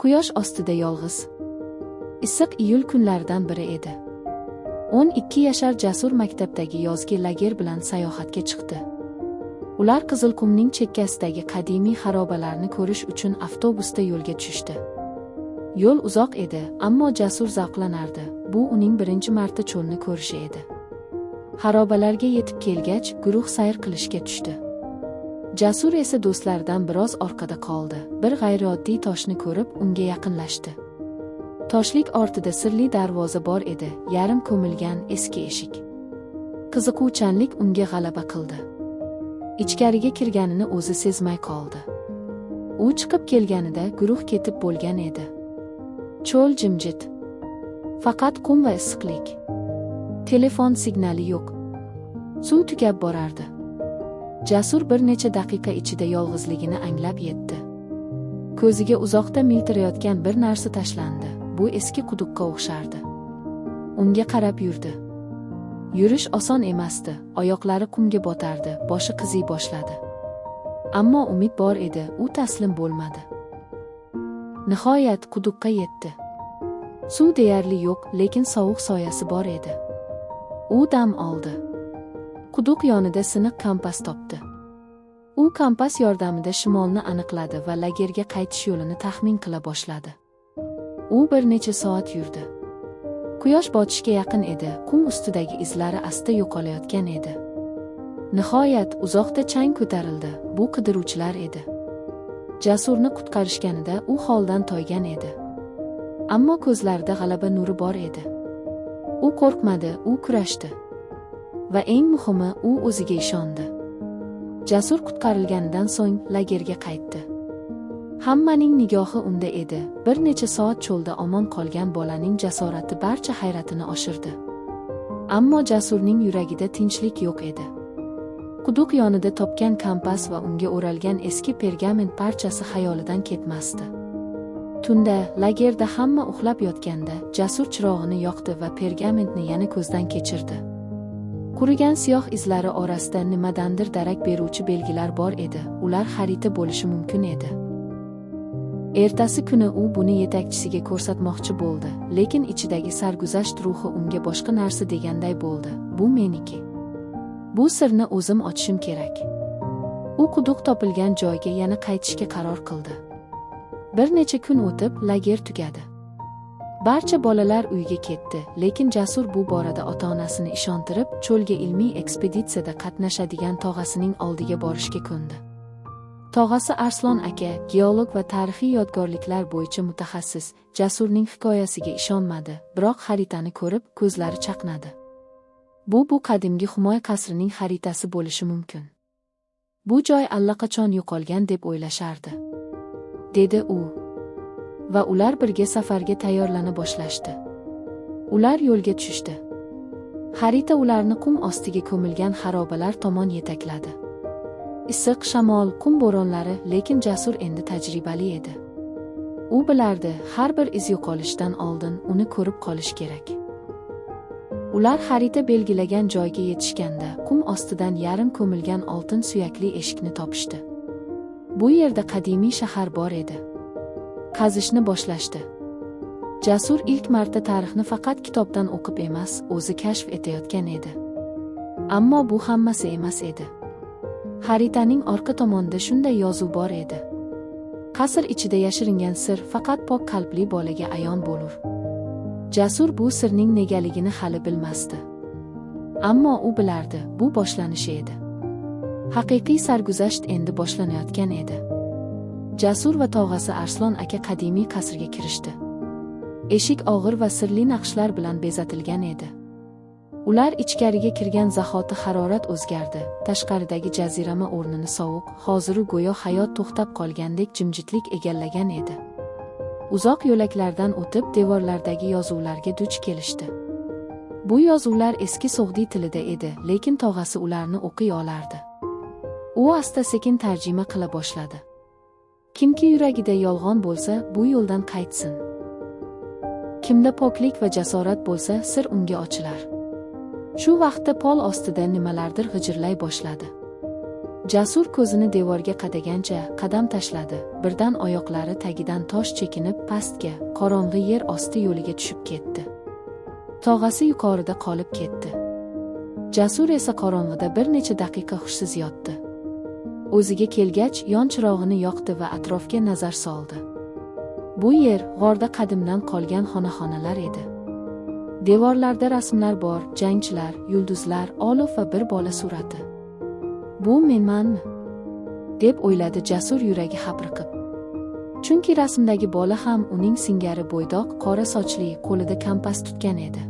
Quyosh ostida yolg'iz. Issiq iyul kunlaridan biri edi. 12 yashar Jasur maktabdagi yozgi lager bilan sayohatga chiqdi. Ular Qizilqumning chekkasidagi qadimiy xarobalarni ko'rish uchun avtobusda yo'lga tushishdi. Yo'l uzoq edi, ammo Jasur zavqlanardi. Bu uning birinchi marta cho'lni ko'rishi edi. Xarobalarga yetib kelgach, guruh sayr qilishga tushdi. Jasur esa do'stlaridan biroz orqada qoldi. Bir g'ayrioddiy toshni ko'rib, unga yaqinlashdi. Toshlik ortida sirli darvoza bor edi, yarim ko'milgan eski eshik. Qiziquvchanlik unga g'alaba qildi. Ichkariga kirganini o'zi sezmay qoldi. U chiqib kelganida guruh ketib bo'lgan edi. Cho'l jimjit. Faqat qum va issiqlik. Telefon signali yo'q. Suv tugab borardi. Jasur bir necha daqiqa ichida yolg'izligini anglab yetdi. Ko'ziga uzoqda miltirayotgan bir narsa tashlandi. Bu eski quduqqa o'xshardi. Unga qarab yurdi. Yurish oson emasdi, oyoqlari qumga botardi, boshi qiziy boshladi. Ammo umid bor edi, u taslim bo'lmadi. Nihoyat quduqqa yetdi. Suv deyarli yo'q, lekin sovuq soyasi bor edi. U dam oldi. Quduq yonida siniq kompas topdi. U kompas yordamida shimolni aniqladi va lagerga qaytish yo'lini taxmin qila boshladi. U bir necha soat yurdi. Quyosh botishga yaqin edi, qum ustidagi izlari asta yo'qolayotgan edi. Nihoyat uzoqda chang ko'tarildi. Bu qidiruvchilar edi. Jasurni qutqarishganida u holdan toygan edi. Ammo ko'zlarida g'alaba nuri bor edi. U qo'rqmadi, u kurashdi. Va eng muhimi, u o'ziga ishondi. Jasur qutqarilganidan so'ng lagerga qaytdi. Hammaning nigohi unda edi. Bir necha soat cho'lda omon qolgan bolaning jasorati barcha hayratini oshirdi. Ammo Jasurning yuragida tinchlik yo'q edi. Quduq yonida topgan kompas va unga o'ralgan eski pergament parchasi xayolidan ketmasdi. Tunda lagerda hamma uxlab yotganda Jasur chirog'ini yoqdi va pergamentni yana ko'zdan kechirdi. Qurigan siyoh izlari orasida nimadandir darak beruvchi belgilar bor edi. Ular xarita bo'lishi mumkin edi. Ertasi kuni u buni yetakchisiga ko'rsatmoqchi bo'ldi, lekin ichidagi sarguzasht ruhi unga boshqa narsa deganday bo'ldi. Bu meniki. Bu sirni o'zim ochishim kerak. U quduq topilgan joyga yana qaytishga qaror qildi. Bir necha kun o'tib, lager tugadi. Barcha bolalar uyga ketdi, lekin Jasur bu borada ota-onasini ishontirib, cho'lga ilmiy ekspeditsiyada qatnashadigan tog'asining oldiga borishga ko'ndi. Tog'asi Arslon aka, geolog va tarixiy yodgorliklar bo'yicha mutaxassis, Jasurning hikoyasiga ishonmadi, biroq xaritani ko'rib, ko'zlari chaqnadi. Bu qadimgi Humoy qasrining xaritasi bo'lishi mumkin. Bu joy allaqachon yo'qolgan deb o'ylashardi, dedi u. Va ular birga safarga tayyorlana boshlashdi. Ular yo'lga tushishdi. Xarita ularni qum ostiga ko'milgan xarobalar tomon yetakladi. Issiq shamol, qum bo'ronlari, lekin Jasur endi tajribali edi. U bilardi, har bir iz yo'qolishdan oldin uni ko'rib qolish kerak. Ular xarita belgilagan joyga yetishganda, qum ostidan yarim ko'milgan oltin suyakli eshikni topishdi. Bu yerda qadimiy shahar bor edi. Qazishni boshlashdi. Jasur ilk marta tarixni faqat kitobdan o'qib emas, o'zi kashf etayotgan edi. Ammo bu hammasi emas edi. Xaritaning orqa tomonida shunday yozuv bor edi. Qasr ichida yashiringan sir faqat pok qalbli bolaga ayon bo'lur. Jasur bu sirning negaligini hali bilmasdi. Ammo u bilardi, bu boshlanishi edi. Haqiqiy sarguzasht endi boshlanayotgan edi. Jasur va tog'asi Arslon aka qadimiy qasrga kirishdi. Eshik og'ir va sirli naqshlar bilan bezatilgan edi. Ular ichkariga kirgan zahoti harorat o'zgardi. Tashqaridagi jazirama o'rnini sovuq, hoziru go'yo hayot to'xtab qolgandek jimjitlik egallagan edi. Uzoq yo'laklardan o'tib, devorlardagi yozuvlarga duch kelishdi. Bu yozuvlar eski So'g'diy tilida edi, lekin tog'asi ularni o'qiy olardi. U asta-sekin tarjima qila boshladi. Kimki yuragida yolg'on bo'lsa, bu yo'ldan qaytsin. Kimda poklik va jasorat bo'lsa, sir unga ochilar. Shu vaqtda pol ostida nimalardir g'ijirlay boshladi. Jasur ko'zini devorga qadagancha qadam tashladi. Birdan oyoqlari tagidan tosh chekinib pastga, qorong'i yer osti yo'liga tushib ketdi. Tog'asi yuqorida qolib ketdi. Jasur esa qorong'ida bir necha daqiqa hushsiz yotdi. O'ziga kelgach, yon chirog'ini yoqdi va atrofga nazar soldi. Bu yer g'orda qadimdan qolgan xona-xonalar edi. Devorlarda rasmlar bor, jangchilar, yulduzlar, olov va bir bola surati. Bu menmanmi? Deb o'yladi Jasur yuragi hapriqib. Chunki rasmdagi bola ham uning singari bo'ydoq, qora sochli, qo'lida kompas tutgan edi.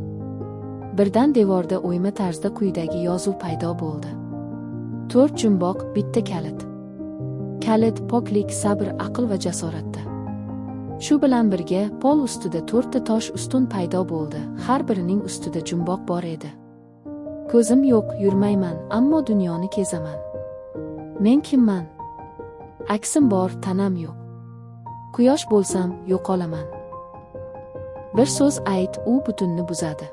Birdan devorda o'yma tarzda quyidagi yozuv paydo bo'ldi. 4 jumboq, bitta kalit. Kalit poklik, sabr, aql va jasoratda. Shu bilan birga pol ustida 4 ta tosh ustun paydo bo'ldi. Har birining ustida jumboq bor edi. Ko'zim yo'q, yurmayman, ammo dunyoni kezaman. Men kimman? Aksim bor, tanam yo'q. Quyosh bo'lsam, yo'qolaman. Bir so'z ayt, u butunni buzadi.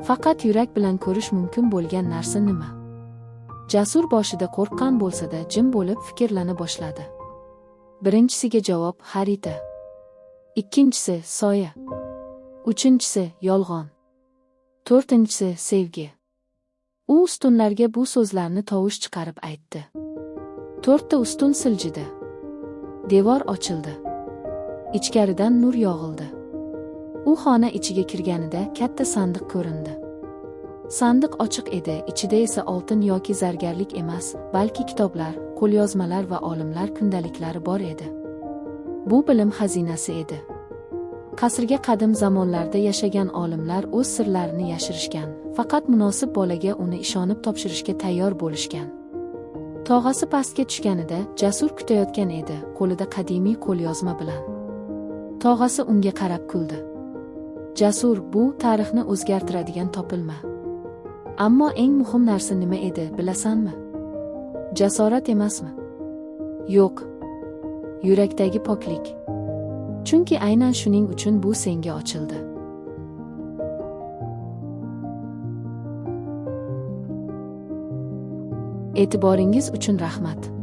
Faqat yurak bilan ko'rish mumkin bo'lgan narsa nima? Jasur boshida qo'rqqan bo'lsa-da, jim bo'lib fikrlana boshladi. Birinchisiga javob xarita. Ikkinchisi soya. Uchinchisi yolg'on. To'rtinchisi sevgi. U ustunlarga bu so'zlarni tovush chiqarib aytdi. 4 ta ustun siljidi. Devor ochildi. Ichkaridan nur yog'ildi. U xona ichiga kirganida katta sandiq ko'rindi. Sandiq ochiq edi, ichida esa oltin yoki zargarlik emas, balki kitoblar, qo'lyozmalar va olimlar kundaliklari bor edi. Bu bilim xazinasi edi. Qasrga qadim zamonlarda yashagan olimlar o'z sirlarini yashirishgan, faqat munosib bolaga uni ishonib topshirishga tayyor bo'lishgan. Tog'asi pastga tushganida Jasur kutayotgan edi, qo'lida qadimiy qo'lyozma bilan. Tog'asi unga qarab kuldi. Jasur, bu tarixni o'zgartiradigan topilma. Ammo eng muhim narsa nima edi, bilasanmi? Jasorat emasmi? Yo'q. Yurakdagi poklik. Chunki aynan shuning uchun bu senga ochildi. E'tiboringiz uchun rahmat.